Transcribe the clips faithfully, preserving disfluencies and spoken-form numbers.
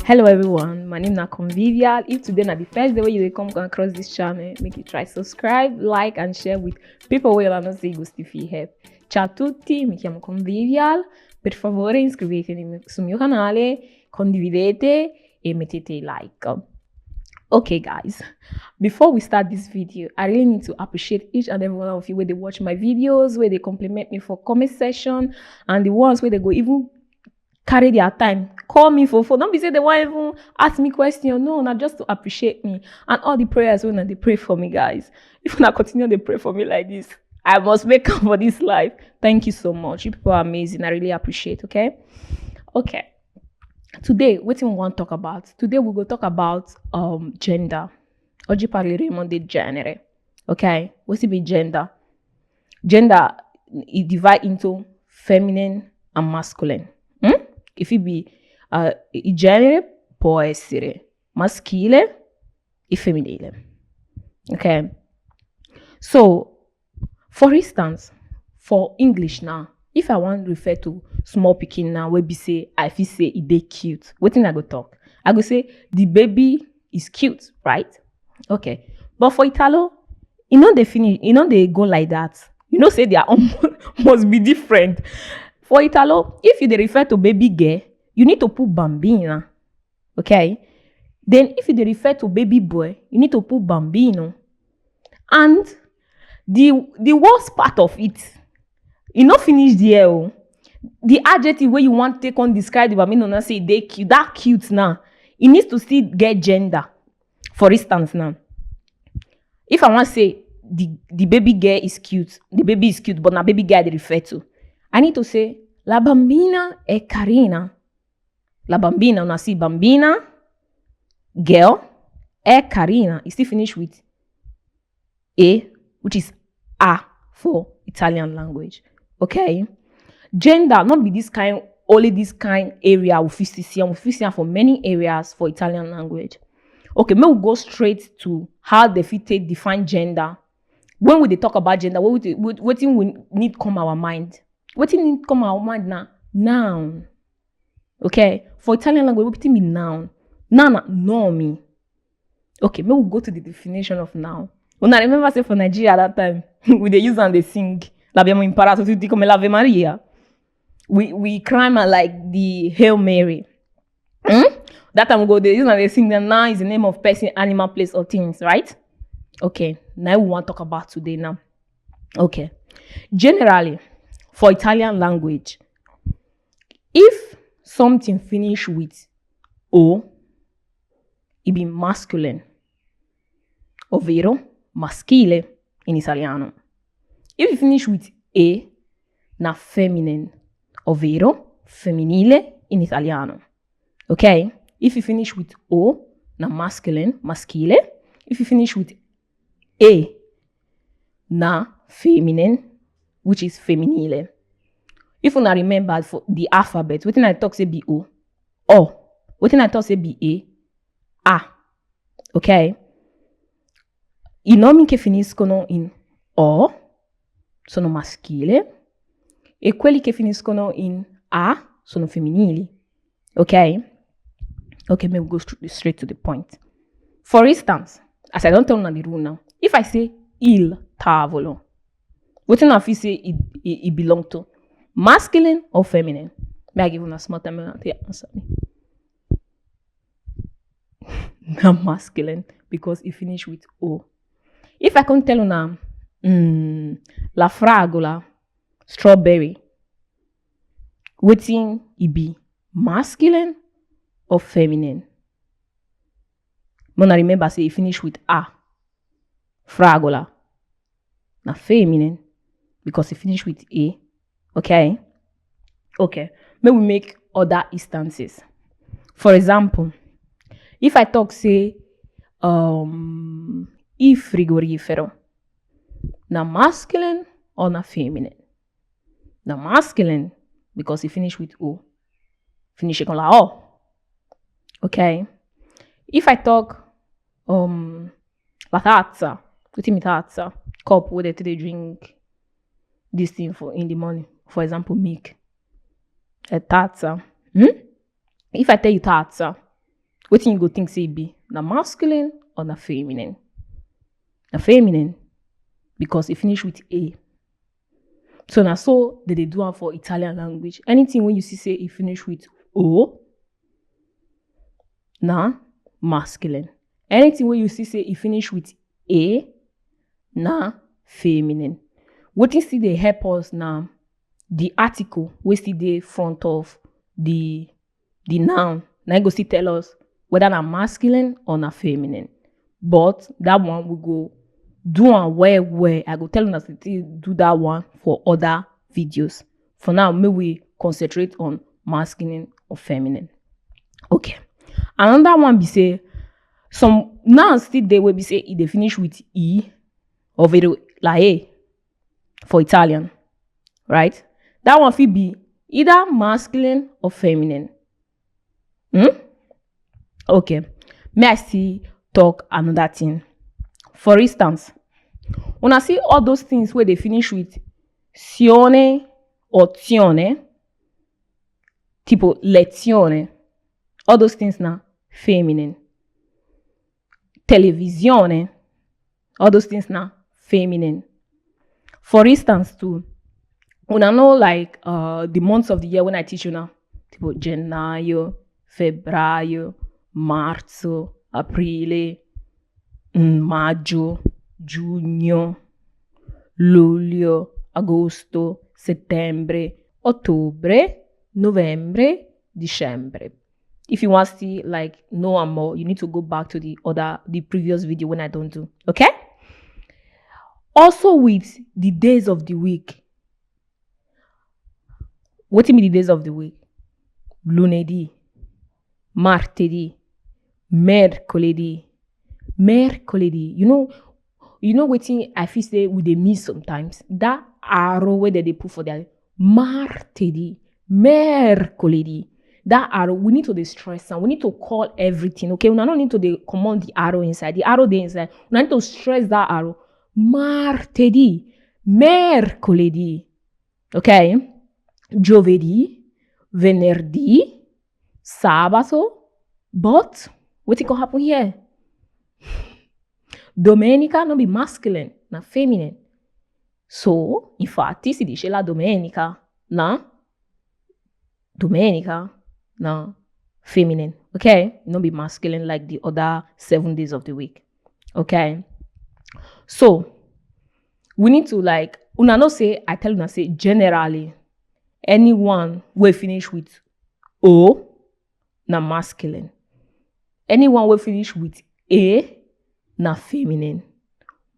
Hello everyone, my name na Convivial. If today na the first day wey you dey come across this channel, make you try subscribe, like and share with people wey una know say e go still fit help. Ciao a tutti, mi chiamo Convivial. Per favore iscrivetevi sul mio canale, condividete e mettete like. Okay guys, before we start this video, I really need to appreciate each and every one of you wey dey watch my videos, wey dey compliment me for comment section, and the ones wey dey go even carry their time call me for phone. No be say dem wan even ask me question, no, na just to appreciate me and all the prayers wey una dey pray for me, guys. If una continue dey pray for me like this, I must make am for this life. Thank you so much. You people are amazing. I really appreciate, okay? Okay. Today, wetin we wan talk about? Today we go talk about um gender. Oggi parleremo di genere. Okay? Wetin be gender? Gender e divide into feminine and masculine. Hmm? E fit be uh, il genere può essere maschile e femminile. Okay? So, for instance, for English now, if I wan refer to small pikin now wey be say I fit say e dey cute, wetin I go talk? I go say the baby is cute, right? Okay. But for Italo, e no dey finish, e no dey go like that. You know say their own must be different. For Italo, if you dey refer to baby girl, you need to put bambina. Okay? Then if you dey refer to baby boy, you need to put bambino. And the the worst part of it, e no finish there o. The adjective wey you wan take come describe the bambino now say e dey cute, that cute now, e need to still get gender. For instance now, if I wan say the the baby girl is cute, the baby is cute, but na baby girl I dey refer to, I need to say la bambina è carina. La bambina, una see bambina, girl, è carina. E still finish with e, which is a for Italian language. Okay? Gender, not be this kind, only this kind area we fit still see am. We fit see am for many areas for Italian language. Okay, make we go straight to how they fit take define gender. When we dey talk about gender, what we, what, wetin we need come our mind? Wetin need come our mind na noun. Okay, for Italian language, wetin be noun? Noun na nomi. Okay, make we go to the definition of noun. Una remember say for Nigeria that time, we dey use am dey sing. L'abbiamo imparato tutti come l'Ave Maria. We, we cry am like the Hail Mary. Hmm? That time we go dey use am dey sing that noun is the name of person, animal, place or things, right? Okay, now we wan talk about today now. Okay. Generally, for Italian language, if something finish with o, e be masculine, ovvero maschile in italiano. If e finish with e, na feminine, ovvero femminile in italiano. Okay? If e finish with o, na masculine, maschile. If e finish with e, na feminine, which is femminile. If una remember for the alphabet, wetin I talk say be o? O. Wetin I talk say be e? A. Ok? I nomi che finiscono in o sono maschile e quelli che finiscono in a sono femminili. Ok? Ok, make we go str- straight to the point. For instance, as I don tell una the rule now, if I say il tavolo, wetin I fit say e, e, e belong to? Masculine or feminine? May I give una small time, una take answer me. Na masculine, because e finish with o. If I come tell una, mm, la fragola, strawberry, wetin e be? Masculine or feminine? Una remember say e finish with a. Fragola na feminine because e finish with e. Ok? Ok. Make we make other instances. For example, if I talk say, um, il frigorifero, na masculine or na feminine? Na masculine because e finish with o. Finish con la o. Ok? If I talk, um, la tazza, wetin be tazza? Cup wey dem take dey drink this thing for in the morning. For example, milk. A tazza. Hmm? If I tell you tazza, Wetin you go think say e be? Na masculine or na feminine? Na feminine, because e finish with A. So na so dem dey do am for Italian language. Anything wey you see say e finish with O, na masculine. Anything wey you see say e finish with A, na feminine. Wetin still dey help us na the article wey still dey front of the the noun. Na im go still tell us whether na masculine or na feminine. But that one we go do am well well. I go tell una to still do that one for other videos. For now, make we concentrate on masculine or feminine. Okay. Another one be say some nouns still dey wey be say e dey finish with E or vero la E for Italian, right? That one fit be either masculine or feminine. Hmm? Okay. May I still talk another thing? For instance, una see all those things wey dey finish with sione or tione, tipo lezione, all those things na feminine. Televisione, all those things na feminine. For instance too, una know, like, uh, the months of the year when I teach una, tipo gennaio, febbraio, marzo, aprile, mm, maggio, giugno, luglio, agosto, settembre, ottobre, novembre, dicembre. If you want to see, like, know am more, you need to go back to the other, the previous video when I don't do. Okay? Also with the days of the week. Wetin be the days of the week? Lunedì, martedì, mercoledì, mercoledì. You know, you know wetin I feel say we dey miss sometimes? That aro wey dem dey put for there, martedì, mercoledì. That aro, we need to dey stress am. We need to call everything, okay? Una no need to dey comot the aro inside. The aro dey inside. Una need to stress that aro. Martedì, mercoledì, okay? Giovedì, venerdì, sabato. But wetin go happen here? Domenica no be masculine, na feminine. So, infatti, si dice la domenica, na domenica, na feminine, okay? No be masculine like the other seven days of the week, okay? So, we need to, like, una know say, I tell una say, generally, anyone wey finish with O na masculine. Anyone wey finish with A na feminine.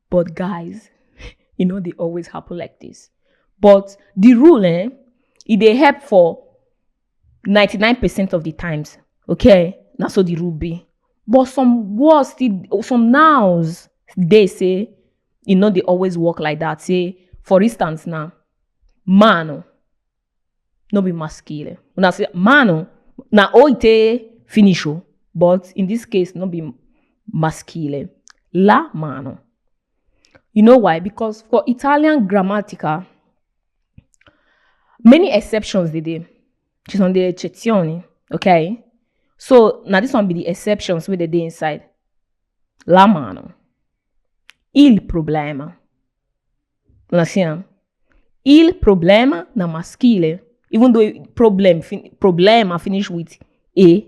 But guys, e no dey always happen like this. But the rule, eh, e dey help for ninety-nine percent of the times, okay? Na so the rule be. But some words still, some nouns dey say e no dey always work like that. Say, for instance now, mano no be maschile. Una say mano, na O e take finish o, but in this case, no be maschile. La mano. You know why? Because for Italian grammatica, many exceptions dey dey. Ci sono delle eccezioni, okay? So, na this one be the exceptions wey dey dey inside. La mano. Il problema. Una see am? Il problema na maschile. Even though problem fin-, problema finish with E,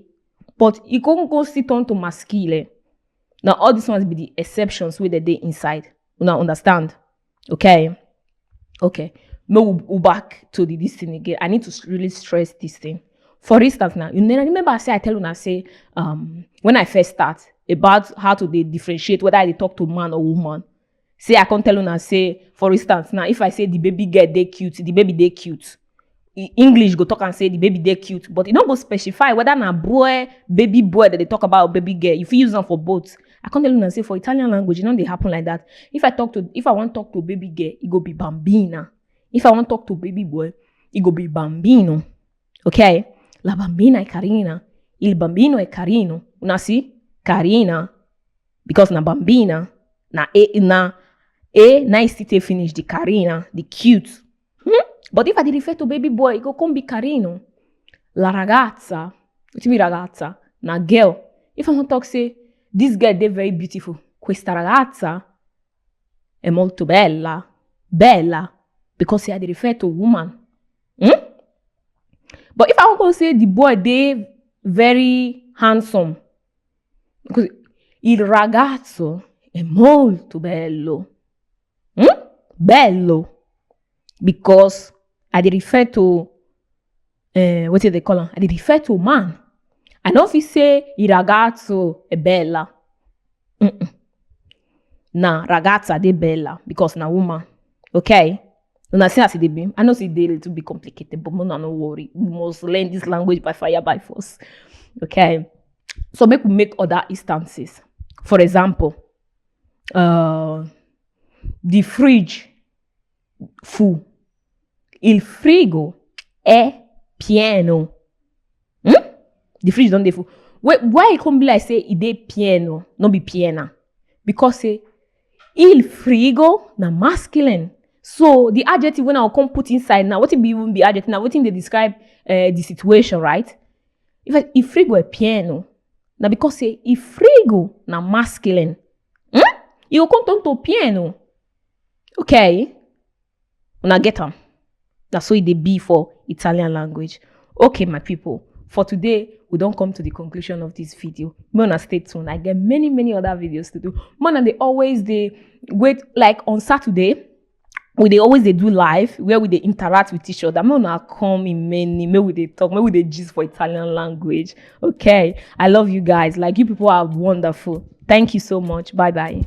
but e come go still turn to maschile. Na all these ones be the exceptions wey dey dey inside. Una understand? Okay? Okay. Make we go back to the, this thing again. I need to s-, really stress this thing. For instance now, you know, remember I say, I tell una say, um, when I first start, about how to dey differentiate whether I dey talk to man or woman. Say I come tell una say, for instance now, if I say the baby girl dey cute, the baby dey cute. E-, English go talk and say the baby dey cute, but e no go specify whether na boy, baby boy that they talk about, or baby girl. You fit use am for both. I come tell una say for Italian language, e no dey happen like that. If I talk to, if I wan talk to baby girl, e go be bambina. If I wan talk to baby boy, e go be bambino. Okay? La bambina è carina. Il bambino è carino. Una see? Carina. Because na bambina, na E, na E, na E still take finish the carina, the cute. Hmm? But if I dey refer to baby boy, e go come be carino. La ragazza, wetin be ragazza? Na girl. If I wan talk say this girl dey very beautiful, questa ragazza è molto bella, bella, because I dey refer to woman. Hmm? But if I wan go say the boy dey very handsome, because il ragazzo è molto bello. Hmm? Bello. Because I dey refer to, uh, what do they call am? I dey refer to man. I no fit say il ragazzo è bella. Mm-mm. Na ragazza dey bella because na woman. Okay? Una see as e dey be. I know say e dey a little bit complicated, but una no worry. We must learn this language by fire, by force. Okay? So make we make other instances. For example, uh, the fridge full. Il frigo è pieno. Hmm? The fridge don dey full. Wait, why e come be like say e dey pieno, no be piena? Because say il frigo na masculine. So the adjective wey I come put inside now, wetin be even be adjective now? Wetin dey describe, uh, the situation, right? If I, il frigo è pieno, na because say il frigo na masculine. Hmm? E go come turn to pieno. Okay? Una get am? Na so e dey be for Italian language. Okay, my people, for today, we don come to the conclusion of this video. Make una stay tuned. I get many, many other videos to do. Make una dey always dey wait, like, on Saturday, we dey always dey do live where we dey interact with each other. Make una come in many, make we dey talk, make we dey gist for Italian language. Okay, I love you guys. Like, you people are wonderful. Thank you so much. Bye bye.